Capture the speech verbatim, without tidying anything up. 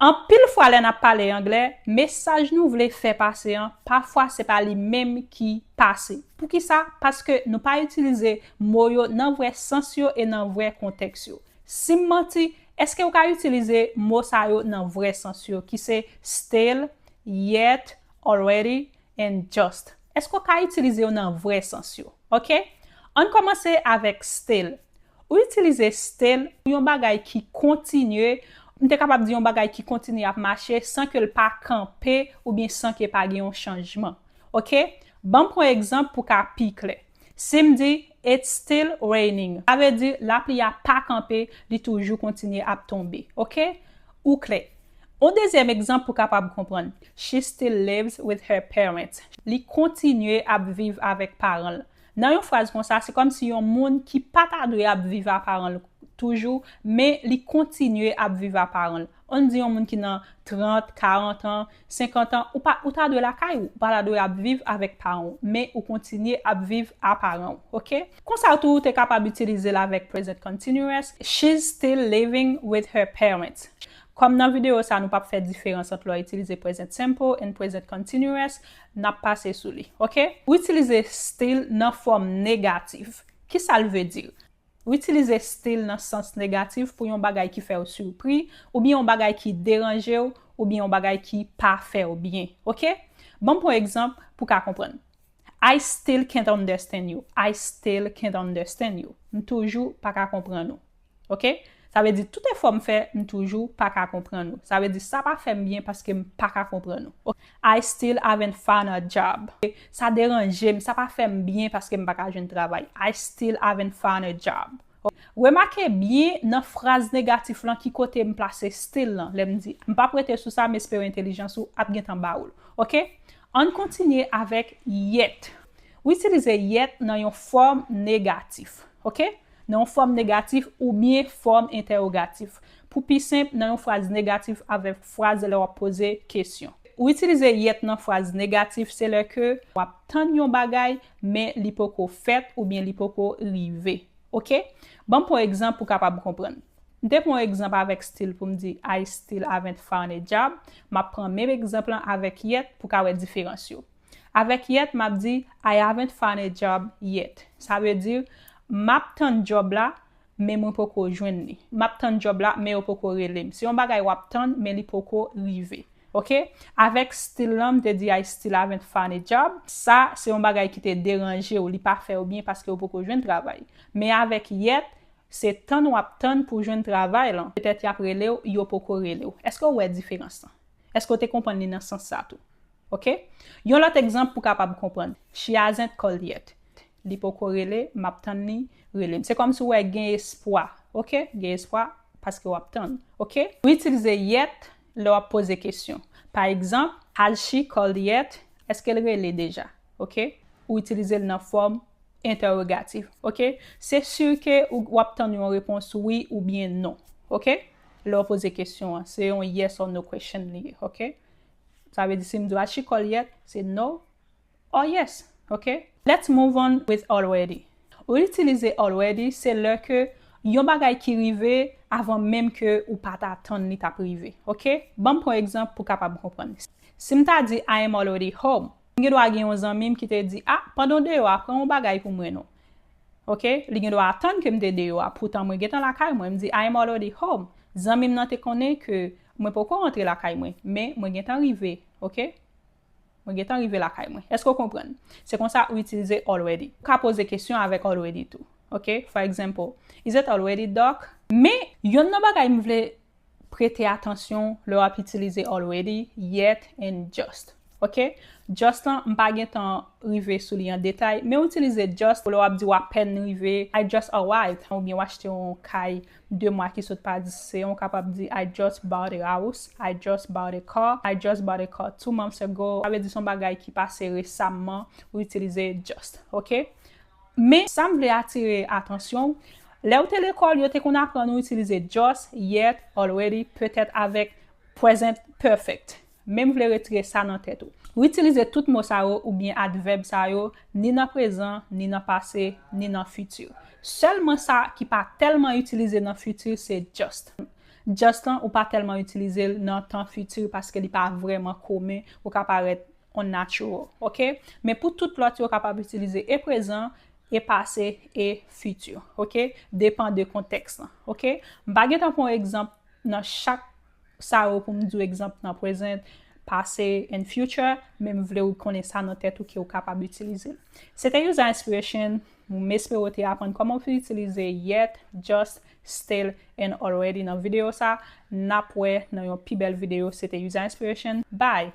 Anpil fwa lè n ap pale anglè, mesaj nou vle fè pase an, pafwa se pa li menm ki pase. Poukisa? Paske nou pa itilize mo yo nan vrè sans yo e nan vrè kontèks yo. Si m manti, èske w ka itilize mo sa yo nan vrè sans yo, ki se still, yet, already, and just? Èske w ka itilize yo nan vrè sans yo? Ok? Ann kòmanse avèk still. Ou itilize still pou yon bagay ki kontinye, m te kapab di yon bagay ki kontinye ap mache san ke l pa kanpe oubyen san ke pa gen yon chanjman. Ok? Ban m pran egzanp pou ka pi klè. Si m di, "It's still raining," sa vle di lapli a pa kanpe, li toujou kontinye ap tonbe. Ok? Ou klè. Yon dezyèm egzanp pou kapab konprann. "She still lives with her parents." Li kontinye ap viv avèk paran l. Nan yon fraz konsa, se kòmsi yon moun ki pa ta dwe ap viv a paran l toujou, men li kontinye ap viv a paran l. Ann di yon moun ki nan trant, karant an, senkant an, ou pa, ou ta dwe lakay ou, ou pa ta dwe ap viv avèk paran w, men ou kontinye ap viv a paran w, ok? Konsa tou, ou te kapab itilize l avèk present continuous, "She's still living with her parents." Kòm nan videyo sa, nou p ap fè diferans ant lè w itilize present simple and present continuous, n ap pase sou li, ok? Ou itilize still nan fòm negatif. Kisa l vle di? Ou itilize still nan sans negatif pou yon bagay ki fè w sipri, oubyen yon bagay ki deranje w, oubyen yon bagay ki pa fè w byen, ok? Ban m pran egzanp pou w ka konprann. "I still can't understand you." "I still can't understand you." M toujou pa ka konprann ou. Ok? Sa vle di, tout efò m fè, m toujou pa ka konprann ou. Sa vle di, sa pa fè m byen paske m pa ka konprann ou. Ok? "I still haven't found a job." Sa deranje m, sa pa fè m byen paske m pa ka jwenn travay. "I still haven't found a job." Ok? Remake byen nan fraz negatif lan ki kote m plase still lan. Lè m di, "M p ap rete sou sa, m espere entelijans ou ap gentan ba ou l." Ok? Ann kontinye avèk yet. Ou itilize yet nan yon fòm negatif. Ok? Nan yon fòm negatif oubyen fòm entèwogatif. Pou pi senp, nan yon fraz negatif avèk fraz lè w ap poze kesyon. Ou itilize yet nan fraz negatif, se lè ke w ap tann yon bagay, men li poko fèt oubyen li poko rive. Ok? Ban m pran egzanp pou w kapab konprann. M te pran yon egzanp avèk still pou m di, "I still haven't found a job." M ap pran menm egzanp lan avèk yet pou w ka wè diferans yo. Avèk yet, m ap di, "I haven't found a job yet." Sa vle di, m ap tann djòb la, men mwen poko jwenn li. M ap tann djòb la, men yo poko rele m. Se yon bagay w ap tann, men li poko rive. Ok? Avèk still lan, m te di, "I still haven't found a job." Sa, se yon bagay ki te deranje w, li pa fè w byen paske w poko jwenn travay. Men avèk yet, se tann w ap tann pou jwenn travay lan. Petèt y ap rele w, yo poko rele w. Èske w wè diferans lan? Èske w te konprann li nan sans sa tou? Ok? Yon lòt egzanp pou w kapab konprann. "She hasn't called yet." Li poko rele, m ap tann li rele m. Se kòmsi w wè gen espwa. Ok? Gen espwa paske w ap tann. Ok? Ou itilize yet lè w ap poze kesyon. Pa egzanp, "Has she called yet?" Èske l rele deja? Ok? Ou itilize l nan fòm entèwogatif. Ok? Se si ke ou, w ap tann yon repons wi oubyen non. Ok? Lè w poze kesyon an, se yon yes or no question li ye. Ok? Sa vle di, si m di w, "Has she called yet?" Se no or yes. Ok? Let's move on with already. Ou itilize already, se lè ke yon bagay ki rive avan menm ke ou pa t atann li t ap rive. Ok? Ban m pran egzanp pou w kapab konprann. Si m ta di, "I am already home," m gen dwa gen yon zanmi m ki te di, "A, pandan w deyò a, pran yon bagay pou mwen non." Ok? Li gen dwa atann ke m te deyò a, poutan mwen gentan lakay mwen. M di, "I am already home." Zanmi m nan te konnen ke mwen poko rantre lakay mwen, men mwen gentan rive. Ok? Mwen gentan rive lakay mwen. Èske w konprann? Se konsa ou itilize already. Ou ka poze kesyon avèk already tou. Ok? For example, "Is it already dark?" Men, yonn nan bagay m vle prete atansyon lè w ap itilize already, yet, and just. Ok? Just lan, m pa gentan rive sou li an detay, men w itilize just lè w ap di w apèn rive, "I just arrived," oubyen w achte yon kay de mwa ki sot pase, w kapab di, "I just bought a house," "I just bought a car," "I just bought a car two months ago." Sa vle di se yon bagay ki pase resamman, ou itilize just, ok? Men, sa m vle atire atansyon w, lè w te lekòl, yo te konn aprann ou itilize just, yet, already, petèt avèk present perfect. Men m vle retire sa nan tèt ou. Ou itilize tout mo sa yo oubyen advèb sa yo, ni nan prezan, ni nan pase, ni nan fiti. Sèlman sa ki pa tèlman itilize nan fiti, se just. Just lan, ou pa tèlman itilize l nan tan fiti paske li pa vrèman komen, ou ka parèt unnatural, ok? Men pou tout lòt yo, ou kapab itilize e prezan, e pase, e fiti, ok? Depan de kontèks lan, ok? M pa gentan pran egzanp nan chak sa yo pou m di w egzanp nan present, pase and future, men m vle w konnen sa nan tèt ou ke w kapab itilize l. Se te user inspiration, m espere w te aprann kòman w pou itilize yet, just, still, and already nan videyo sa. N ap wè nan yon pi bèl videyo. Se te user inspiration. Bye!